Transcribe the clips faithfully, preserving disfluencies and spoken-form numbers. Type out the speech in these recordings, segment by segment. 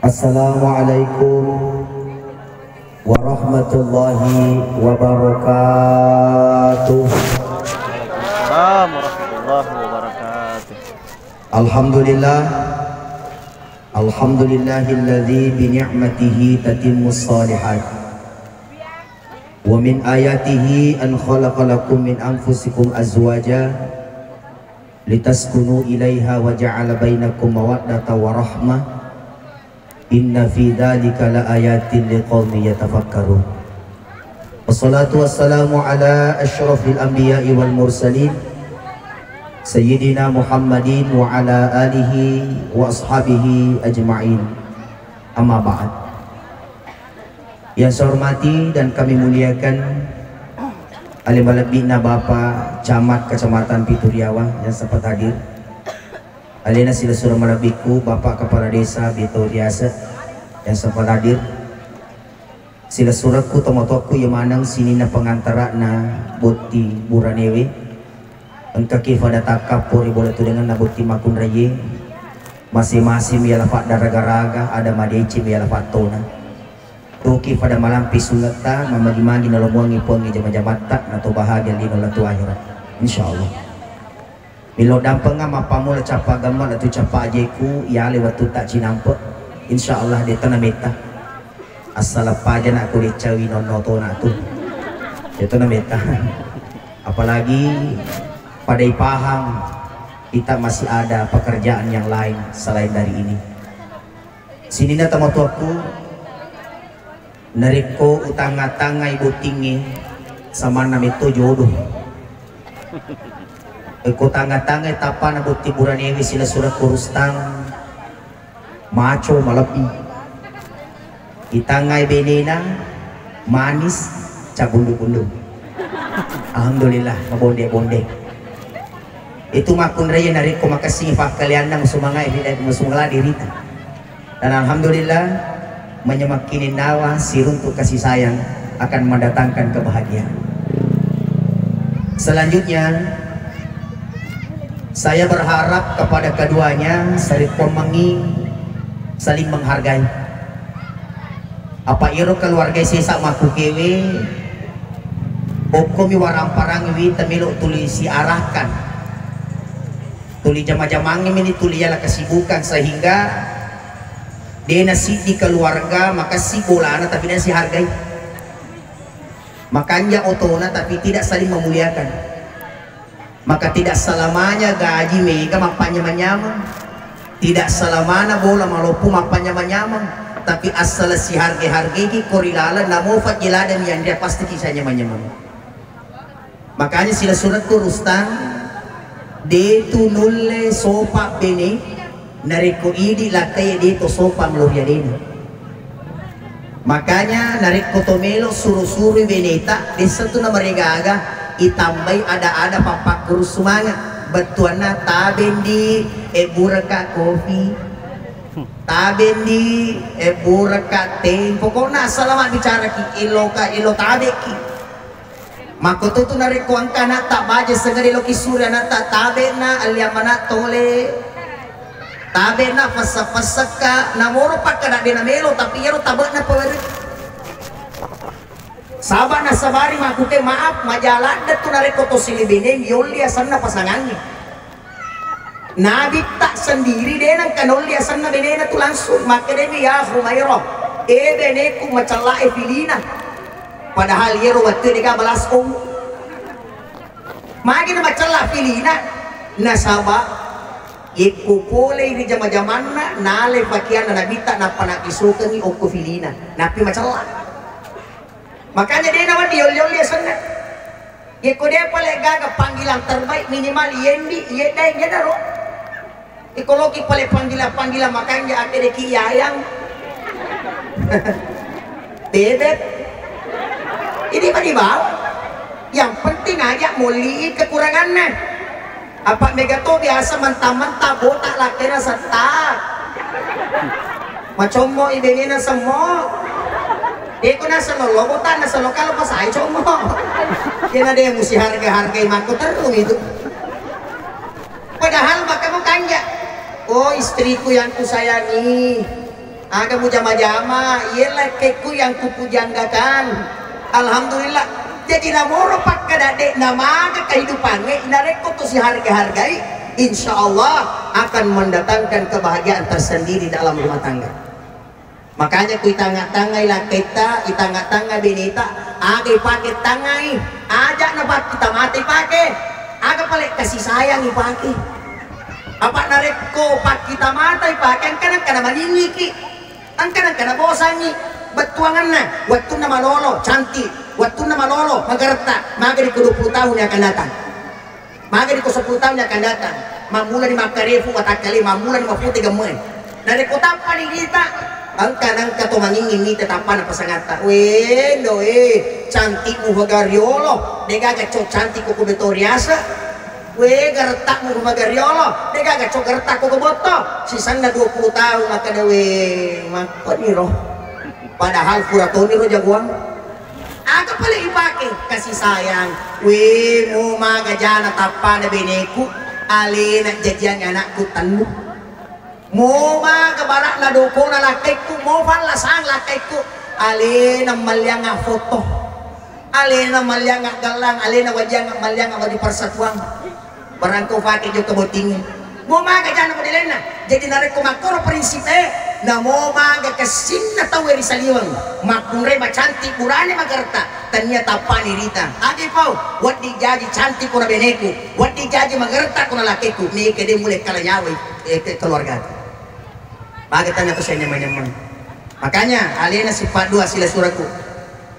Assalamualaikum warahmatullahi wabarakatuh. Waalaikumsalam warahmatullahi wabarakatuh. Alhamdulillah. Alhamdulillahilladzi bi ni'matihi tatimmus shalihat. Wa min ayatihi an khalaqa lakum min anfusikum azwaja litaskunu ilaiha wa ja'ala bainakum mawaddata wa rahmah. Inna fi dzalika la ayatin liqaumin yatafakkarun. Wassalatu wassalamu ala asyrafil anbiya'i wal mursalin, Sayyidina Muhammadin wa ala alihi wa ashabihi ajma'in. Amma ba'd. Yang saya hormati dan kami muliakan, ale malebbi'na Bapak Camat Kecamatan Pituriawa yang sempat hadir. Alena silessureng malebbiku Bapak Kepala Desa Beto Riasek yang sempat hadir. Silessurekku tomatoakku iya maneng sininna pengantara'na botting buranewe. Engkaki fada takkappo ri bola tudengenna botting makkunraie. Masing-masing miala faddaraga-raga, ada madeceng miala fattona. Toki fada malampe sungetta, mamagi-magi nalomoangi Puangnge jama-jamatta, nato bahagia lino latu akhirat. Insyaallah. Millau dampenga mappammula cappa gemma latu cappa ajeku, yale wettutta cinampe. Insyaallah de'to nametta. Assala paja nakko deccawi nonno tona tu. De'to nametta. Apalagi pada ipahang kita masih ada pekerjaan yang lain selain dari ini. Sininna tomatoakku, narekko utangnga-tangngai bottingnge, samanna metto jodoh. Rekko tangnga-tangngai tappana botting buranewe silessurekku Rustang, maco malebbi. Itangngai benena, manis, cabundu-bundu. Alhamdulillah, mabonde-bonde. Itu makkunraie narekko makessing pakkaleanna musumangai ri, musumangai dirita. Dan alhamdulillah, menyemakkini nawa siruntuk kasih sayang akan mendatangkan kebahagiaan. Selanjutnya, saya berharap kepada keduanya saling mengenal, saling menghargai. Apa iro keluarga sesa makkukewe, okkomi waramparang wi temelo tuli siarahkan. Tuli jama-jamangngi meni tuli yala kesibukan sehingga dena siddi keluarga makessing bolana tapi dena sihargai. Makanja otona tapi tidak saling memuliakan. Maka tidak selamanya gaji mega mappanyamang-nyamang. Tidak selamana bola maloppo mappanyamang-nyamang. Tapi asal siharga-hargaiki ko ri laleng namo fajjeladang yang dia pasti kisah nyamang-nyamang. Makanya silessurekku Rustang, de'tu nulle sopa bene, narekko idi lakkaie de'to sopa lo ri alena. Makanya narekko to melo suru-surui beneta, dessa tu namarigaga, itambai ada-ada pappakkuru sumanga. Bettuanna tabendi ebburaka kopi, tabendi ebburaka teh, pokokna asal mabbicaraki, eloka, elo tabeki. Makkototu narekko engka anatta baja sengaja loki suri anatta, tabe'na alliang mana tole, tabe'na fessa-fessekka, namoro pakkada de namelo, tapi iyaro tabe'na pawere. Saba nasabari makkuke maaf, maja ladde tu narekko to sili beneng yolli asenna pasangangnge. Nabitta sendiri de nengka nolli asenna benena tu langsung. Makkedami, "Ya Humairah, e beneku macella e filina." Padahal iyaro wettu dega balas om. Magi na macella filina? Nasaba yekko pole ri jama-jamanna nale pakeanna nabitta nappa nabisokengi okko filina. Nappi macella. Makanya de nawedding yolli-yolli asenna. Yekko de pale gaga panggilan terbaik minimal yendi, yeddaeng, yenaro. Iko loki pale panggilan-panggilan makanja akkedeki yayang. Bebek. Ini mah dibawa. Yang penting aja molli kekurangannya. Apa mega to biasa mentang-mentang botak lakena setak. Macommo i benena semmo. Eko naselo lo botak naselo kalo pasai commo. Kena de musi harga-hargai mako terung itu. Padahal maka mau kanja. Oh istriku yang kusayangi. Aga mujama-jama, iye lakkekku yang kupujanggakan. Alhamdulillah. Jadi namoro pakkada de' namaga kehidupangnge, narekko to siharga-hargai, insya Allah akan mendatangkan kebahagiaan tersendiri dalam rumah tangga. Makanya ku itanga-tangai lakketta, itanga-tangai beneta, aga ipake tangai, aja na pakkita mata ipake, aga pale kasih sayang ipake. Apa narekko pakkita mata ipake, engka nengka na maningiki. Engka nengka nabosangngi bettuangenna, wettunna malolo cantik, wettunna malolo magaretta, maga di ko dua puluh tahun yang akan datang, maga di ko sepuluh tahun yang akan datang, mammula di makkarefu watakkale, mammula di mafute gemme. Narekko tappa ni rita, engka nengka to manginging mita tappana pasangatta. Wendo e, cantik muha gariolo, degaga co cantik ko betoriasa. We, garettakmu ko magariolo, degaga co garettakku ko botto. Sisenna dua puluh tahun makkeda, we, makkoniro. Padahal pura toniro jagoang. Aga pale ipake? Kasih sayang. We, mo maga jana tappana beneku, alena jajiang anakku tellu. Mo maga bara'na dokona lakkaikku, mo fallasang lakkaikku, alena mallianga foto, alena mallianga gallang, alena wajianga mallianga waju persatuang. Barangko fake jokka bottingnge. Mo maga jana modelenna. Jadi narekko makkoro prinsipe, namo maga kessinna tauwe ri saliweng, makkunrai macantik burane magaretta, tania tappani rita. Agi pau, wedding jaji cantik kona beneku, wedding jaji magaretta kona lakkaikku, neke de mulai kala nyawai. Eh, ke keluarga. Baga tanya tu saya nyamang-nyamang. Makanya alena sifat dua sila suraku.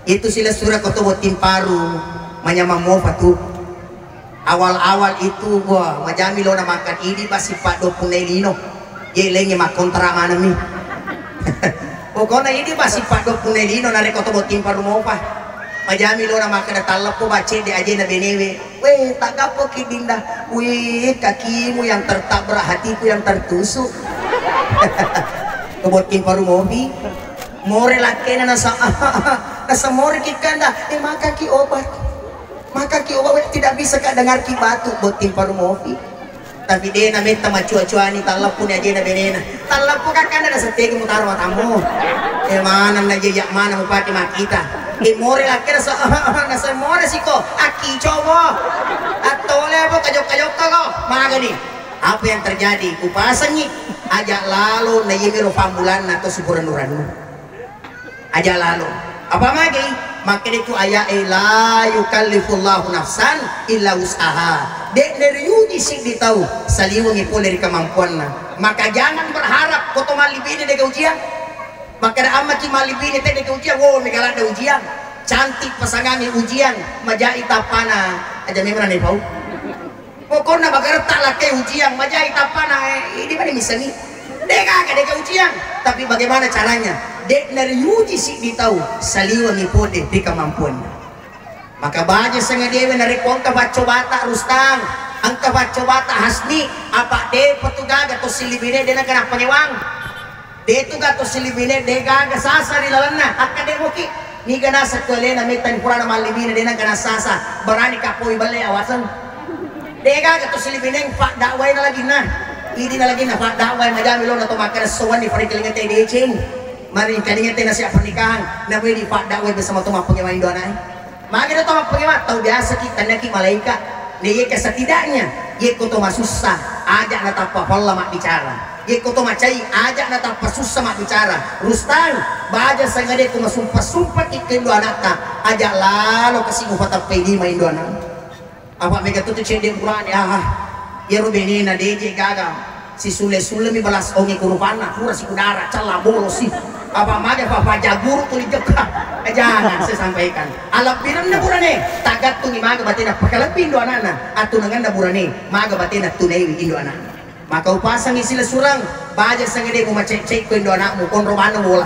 Itu sila sura ko to botting paru manyamang mofa tu. Awal-awal itu, wah, majami lona makan idi ba sifat dua punna lino. Ye lengi makontra manami. Pokokna idi ba sifat dua punna lino narekko to botting paru mofa. Majami lona makan talleppo ba cedde ajena benewe. Weh, taggappoki Dinda. Wih, kakimu yang tertabrak, hatiku yang tertusuk. Kebotting paru mopi. More lakkena nasa, nasa more kikanda. Eh, makaki obat. Makaki obat, weh, tidak bisa kak dengar ki batuk, botting paru mopi. Tapi dena metta macua-cuani, talleppuni ajena benena. Talleppu kakkanda nasa tega mutaro matamu. Eh, maneng na jejak maneng mupake makkita. Eh, more lakkena sa, nasa more siko. Akki cobo. Attole apa kajokka-jokka ko. Magani. Apa yang terjadi? Kupasengi. Aja lalo na yemiro fambulanna to supuran-urannu. Aja lalo. Apa magi? Makkeda tu ayat e, "La yukallifullahu nafsan illa wus'aha." Dek nariuji siddi tau saliwengi pole ri kemampuanna. Maka jangan berharap ko to mallibini dega ujian. Makkeda amma ki mallibini te dega ujian, wo mega ladde ujian. Cantik pasangangi ujian, majai tappana aja memang ne pau. Pokokna bagerta lakkai ujian, majai tappana, eh, ini mana misalnya. Dega, dega ujian. Tapi bagaimana caranya? Dek nariuji siddi tau saliwengi pole ri kemampuanna. Maka baja sengadewe narekko engka paccobata Rustang, engka paccobata Hasni, apa de petugaga to silibine de nengka nappangewang. De tu gato silibine de gaga sasa ri lalenna, akka de moki. Niga naseng tu alena metta ni purana mallibine de nengka nasasa, berani kapoi belle awaseng. De gaga to silibine faddakwai na laginna. Idi na laginna faddakwai majami lona to makkeda sowanni farikalinga te deceng. Mari kalingete nasihat pernikahan, namoi di faddakwai bersama to mappangewang indo anai. Magi to mappangewang, tau biasa ki, tania ki malaika. Nah, iya ke setidaknya, iya ko to masussa, aja natappa palla mabbicara. Iya ko to macai, aja natappa sussa mabbicara. Rustang, baja sangade ko masumpa-sumpa ki ke indo anakta, aja lalo kasi mufatappai lima indo anak. Apa mega tu tu cedde burane, ah. Iyaro benena deje gaga. Sisule-sulemi balas onge kurupanna, pura sikudara, calla bolosi. Apa maga papa jaguru tuli jokka. Eh, jangan saya sampaikan. Alabbirenna burane, tagattungi maga batena pakalebbi indo anakna, attunanganna burane, maga batena tunaiwi indo anakna. Maka upasangi sila surang, baja sangade mu macai-cai ko indo anakmu, konro maneng bola.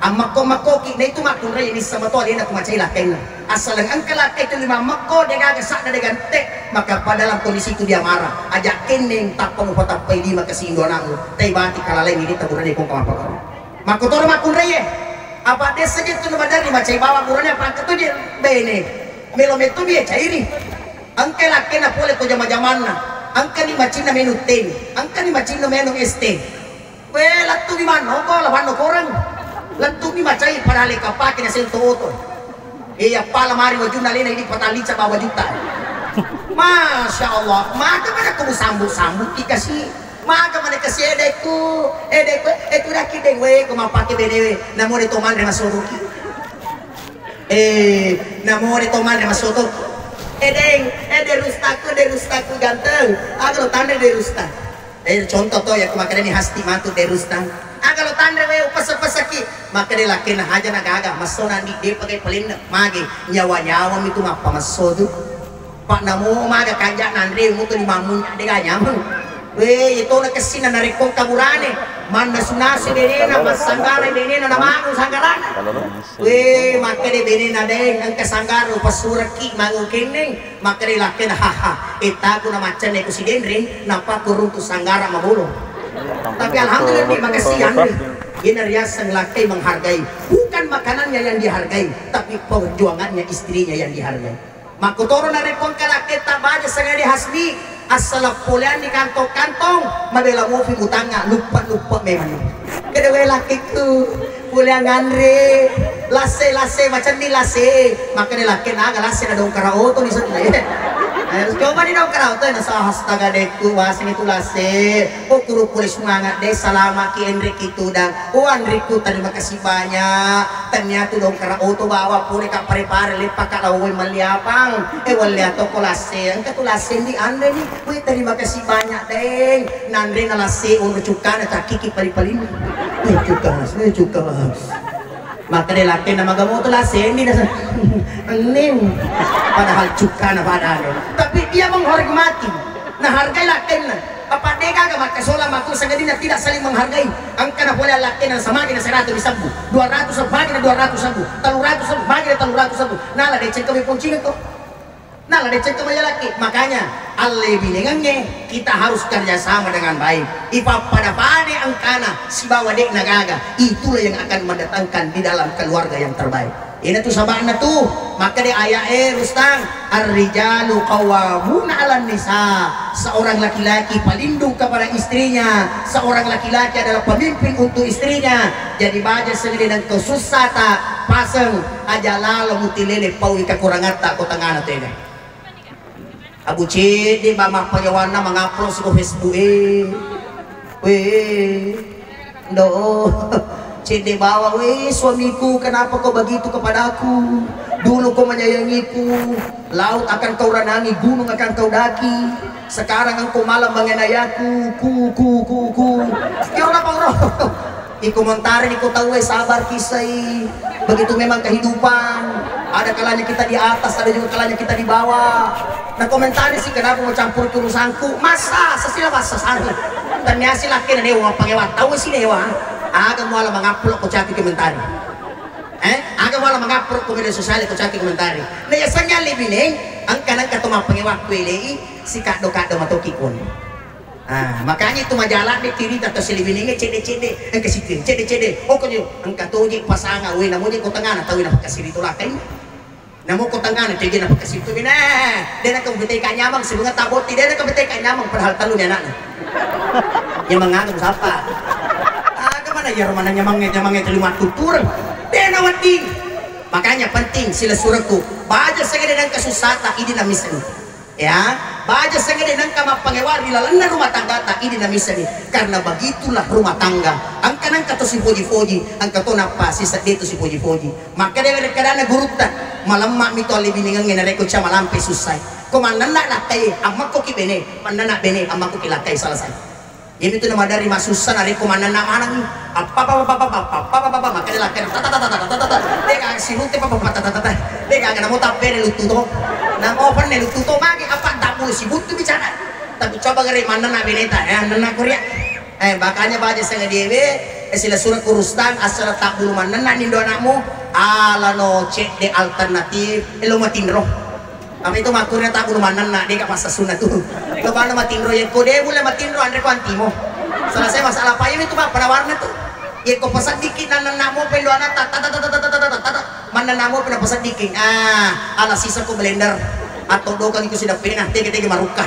Ammakko-makkoki, na itu makkunrai nissa mato alena ku macai lakkainna. Assaleng engka lakkai tuli mammekko, degaga sadda degante, maka pada dalam kondisi itu dia marah. Aja kenneng tappa mupatappai lima kasi indo anakmu, tai bati kalalai ni dita burane kong kamapakaro. Makkotoro makkunraie. Apa dessa je tu nabadarri macai bawang burane apa angka tu je bene. Melo metu bie cairi. Engka lakkaina pole ko jama-jamanna. Engka ni macinna menu teh. Engka ni macinna menu es teh. Wé, lettu'mi mannoko, la mannokoreng. Lettu'mi macai padahal kapake naseng to oto. Iya pala mari wajunna lena idi patallica bawa juta. Masya Allah, maka mana ko sambu-sambu ki kasi. Maka mana kasi edekku, edekku, eh, tu daki deng wé, ko mapake bene wé. Namo de to manre masodoki. Eh, namo de to manre masodoki. Eh, deng, eh, de Rustaku, de Rustaku ganteng. Aku lo tanre de Rusta. Eh, contoh to, ya, ku makkedani hasti matu de Rustam. Aga lo tanre wé, upasa-pasaki. Makkeda lakkenna, haja na gaga, massona ndi, depa gai palenna. Mage, nyawa-nyawa mitu mappa masso tu. Pak namo maga kanja nanre mutu di mamunya de ga nyameng. Wé, itu na kessina narekko kaburane. Mannasu-nasu benena, massanggara benena, na mangu sanggarana. Wé, makkeda benena deng, engka sanggara upassurekki mangu kenneng. Makkeda lakkainna, "Haha, ettaku na maccanne ku Sidenreng, nappa ku runtu sanggara mabolo." Tapi alhamdulillah, Dik, makasih, Andre. Iyana riaseng lakkai menghargai. Bukan makanannya yang dihargai, tapi perjuangannya istrinya yang dihargai. Makkotoro narekko engka lakkaitta baja sengede Hasbi, assala poleanni kantong-kantong, mabela mopi utangnga, luppa-luppa memang. Kede wae lakkaiku. Pole anganre, lasse, lasse, macenni lasse. Makkeda lakke naga lasse na dongkara oto ni senne. Eh, coba ni dongkara oto, na sa-, astaga, dekku, waseng itu lasse. Oh, kuru pole semangat deh, salama ki enre ki tudang. Oh, Andriku, terima kasih banyak. Tania tu dongkara oto bawa pole ka pare-pare, lepa ka lawoi maliapang. Eh, walle atoko lasse. Engka tu lasse di anre ni. Wih, terima kasih banyak, Deng. Nanre na lasse, ono cukkana, cakiki pali-palini. Eh, cukka, mas, eh, cukka, mas. Makkeda lakkainna, "Maga moto lasse, endi na sa-, ening." Padahal cukkana padahal. Tapi dia menghormati. Nah, hargai lakkainna. Apa de gaga makkasola matu sangadinna tidak saling menghargai. Engka na pole lakkainna samagi na seratus ribu. Dua ratus samagi na dua ratus ribu. Telu ratus samagi na telu ratus ribu. Nala deceng kami poncina ko. Nala deceng kemaja laki. Makanya, allebinengengnge kita harus kerja sama dengan baik. Ipappada-pada engkana sibawa de'na gaga. Itulah yang akan mendatangkan di dalam keluarga yang terbaik. Ina tu saba'na tu, makkeda aya'e, Rustang, "Ar-rijalu qawwamuna 'alan nisa." Seorang laki-laki pelindung kepada istrinya, seorang laki-laki adalah pemimpin untuk istrinya. Jadi baja sengede nengka sussata paseng aja lalo mutilele paui kekurangatta ko tengana tega. Abu cedde ba mappayawanna mangupload siko Facebook e. Weh, ndo, cedde bawa, "Weh, suamiku, kenapa kau begitu kepadaku? Dulu kau menyayangiku, laut akan kau renangi, gunung akan kau daki. Sekarang engkau malah menganiayaku, ku, ku, ku, ku." Ya Allah, Bang Bro. Ikomentari ni ko tauwe, sabar kisai. Begitu memang kehidupan. Ada kalanya kita di atas, ada juga kalanya kita di bawah. Nah, komentari sih, "Kenapa mau campur ke urusanku?" Masa, sesila masa sana. Tanya si laki na dewa, pakai watau si dewa. Aga muala mangaplo ko caki komentari. Eh, aga muala mangaplo ko media sosial ko caki komentari. Nah, ya sanya lebih neng, angka nangka to mapangewa kuelei, si kaddo-kaddo matoki kun. Ah, makanya itu majalah deh, cerita atau selebinenge cede-cede, engka situ cede-cede. Oh, kau engka toje pasanga, weh, namo je ko tengana, tahu na pakasiri tolakai. Namo ko tengana, tege na pakasiri tu bina. Dena kau beteka nyamang, sebenarnya taboti, dena kau beteka nyamang, padahal talu ni anaknya. Nyamang anu siapa? Ah, kemana ya, rumahnya nyamangnya, nyamangnya terima tutur. Dena wedding. Makanya penting, sila suraku. Baja sengede nang kasusata, idi na miseng. Ya, baja sengede nengka mappangewa ri lalenna rumah tanggata, idi namisani. Karena begitulah rumah tangga. Engka nengka to sipoji-poji, engka to nappa sisedde to sipoji-poji. Makkeda wede kadana gurutta, "Malemma mi to allebinengengnge narekko ca malampe sussai. Ko mannenna lakkai, ammakko ki bene, mannenna bene, ammakko ki lakkai, selesai." Iyamitu na maderri masussa narekko mannenna manengngi. Apa, apa, apa, apa, apa, apa, apa, apa, makkeda lakkainna, tata, tata, tata, tata, tata. Dega sirute, apa, apa, tata, tata, tata. Dega namo tappere luttu to. Namo penne luttu to, magi apa tabbulu sibuttu bicara. Tapi coba gare mannenna beneta, eh, mannenna Korea. Eh, makanya baja sengediewe, eh, sila sura kurustan, asal tabbulu mannenna nindo anakmu, alano cedde alternatif, eh, lo matinro. Apa itu makkurna tabbulu mannenna, dega passasunna tu. Kebana matinro, yekko de mulle matinro, anre ko antimo. Selesai masalah payung itu, Pak, pada warna tu. Yekko paseddiki nannenna mo pendo anakta, tata, tata, tata, tata, tata, tata. Mannenna mo pendo paseddiki. Ah, ala sisa ko blender. Atau dokang iku sidappena, tege-tege marukka.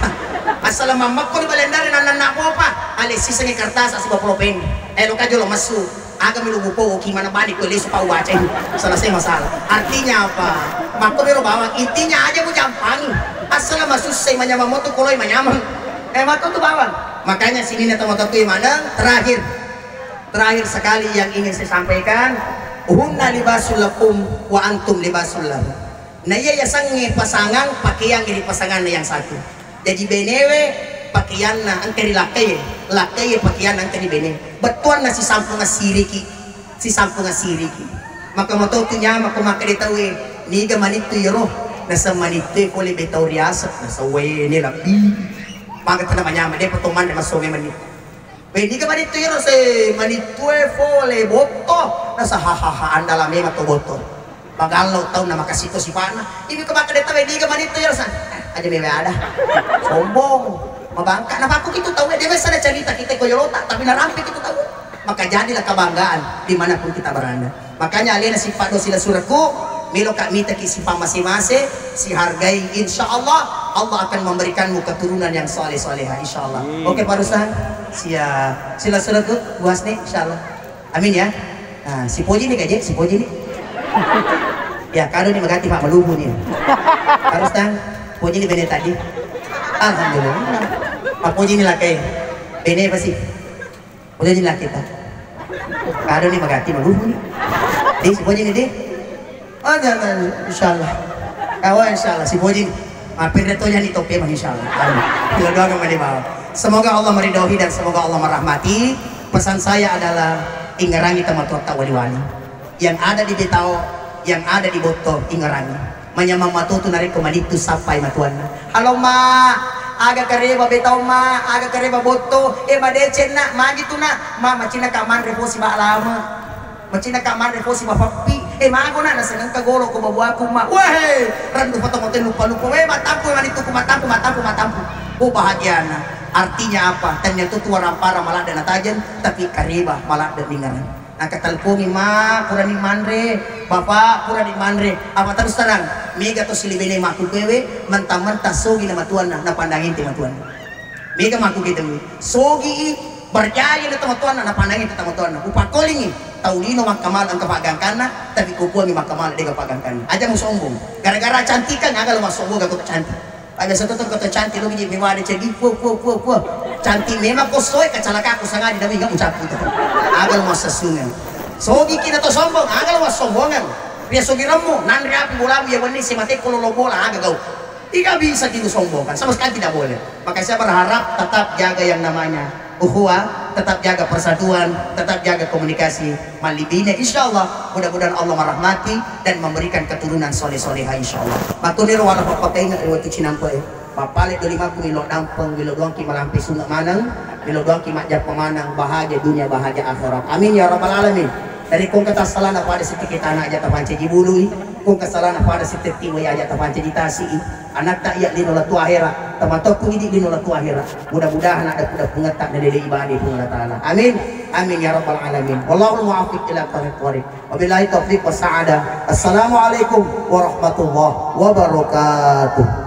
Asal mammakko di blender nannenna mo apa? Ale sisengngi kertas siba pulpen. Eh, lo kajo lo messu. Aga melo mupo ki mana bani ko lesu pau waceng. Selesai masalah. Artinya apa? Makko melo bawang. Intinya aja mu jampang. Asal masussai manyamang moto koloi manyamang. Eh, makko tu bawang. Makanya sini na teman-teman mana terakhir. Terakhir sekali yang ingin saya sampaikan, hunna libasul lakum wa antum libasul lahum. Na iya yasengnge pasangang, pakeang ri pasanganna yang satu. Jaji benewe pakeanna engka ri lakkaie, lakkaie pakeanna engka ri bene. Bettuanna sisampung assiriki, sisampung assiriki. Maka moto tu nyama ko makkeda tauwe, niga manittu iyaro, naseng manittue pole betau riasek, naseng wene labbi. Maka tena manyama, de' peto manre massoge manittu. Weh, niga manittu iyaro se manittue fole botto, nasa hahaha andala memang to botto. Magallo taunna makasito sipana. Ibi ko makkeda tauwe niga manittu iyaro sa. Eh, aja mewe ada. Sombong. Mabangka. Napakku kitu tauwe de' biasa ada cerita kita ko yolota, tapi narampe kitu tauwe. Maka jadilah kebanggaan dimanapun kita berada. Makanya alena sippa do silessurekku, meloka mitaki sippa mase-mase, sihargai, insya Allah Allah akan memberikanmu keturunan yang soleh soleha, insya Allah. Amin. Oke Pak Ruslan, siap. Silessurekku, Bu Hasni, insya Allah. Amin ya. Nah, sipoji ni kaje, sipoji ni. Ya, kado ni magati Pak malubu ni. Pak Ruslan, poji ni bene tadi. Alhamdulillah. Pak poji ni lakai. Bene pasti. Udah jelas kita. Kado ni magati maluhu ni. Di sipoji ni di. Oh jangan, insyaallah. Kawa insyaallah sipoji ni. Mampir dia toja ni tope mah insyaallah. Amin. Bila doa kembali bawa. Semoga Allah meridhoi dan semoga Allah merahmati. Pesan saya adalah ingerangi teman-teman tak wali-wali. Yang ada di Betao, yang ada di Botto, ingerangi. Manyamang matotu narekko manittu sappai matuanna. Halo ma, aga kareba Betao ma, aga kareba Botto, eh madeceng na, magi tu na, ma macinna ka manre fosi ba lama. Macinna ka manre fosi ba pappi, eh mago na nasengengka golo ko babuaku ma. Weh, rendu foto mote lupa-lupa, weh matampu manittu ku matampu, matampu, matampu. Oh bahagiana. Artinya apa? Ternyata tu warang para maladde natajeng, tapi kareba maladde ningerang. Naka telpongi, "Ma, purani manre, Bapak, purani manre." Apa terus terang, mega to silibene makkukewe, mentang-mentang sogi na matuanna, napandang ente matuanna. Mega makkuke temu. Sogi i, berjaya na tomatuanna, napandang ente tomatuanna. Upakkolingi, tau lino makkamala engka paggangkanna, tapi kukuangi makkamala dega paggangkanna. Aja mu sombong. Gara-gara cantikan, aga lo massombong gak cantik. Pada satu tu kata cantik lo biji mewah ada cedi, puh, puh, puh, puh. Cantik memang ko soe kacalaka ko sangadi dami gak ucapku tu. Aga lo massassunge. Sogi kina to sombong, aga lo massombongan. Ria sogi remmu, nanre api bolamu ya wenni si mate ko lolo bola aga gau. Tidak bisa kita sombongkan, sama sekali tidak boleh. Maka saya berharap tetap jaga yang namanya ukhuwah, tetap jaga persatuan, tetap jaga komunikasi. Mallibine, insya Allah, mudah-mudahan Allah merahmati dan memberikan keturunan soleh-soleha, insya Allah. Matuniro wala pappakainga ri wettu cinampe e. Pappale dolimakku milo dampeng, milo doangki malampe sunge maneng, milo doangki majjappa maneng, bahagia dunia, bahagia akhirat. Amin ya rabbal alamin. Dari kongka tassalana pada sitte kita anak aja tapancaji bului, kongka salana pada sitte tiwai aja tapancaji tasi i. Anatta iya lino latu ahera, tematokku idi lino latu ahera. Mudah-mudahan ada kuda pengeta dan dede ibadi pun Allah Ta'ala. Amin. Amin ya rabbal alamin. Wallahul muwaffiq ila aqwamit thariq. Wabillahi taufiq wa sa'adah. Assalamualaikum warahmatullahi wabarakatuh.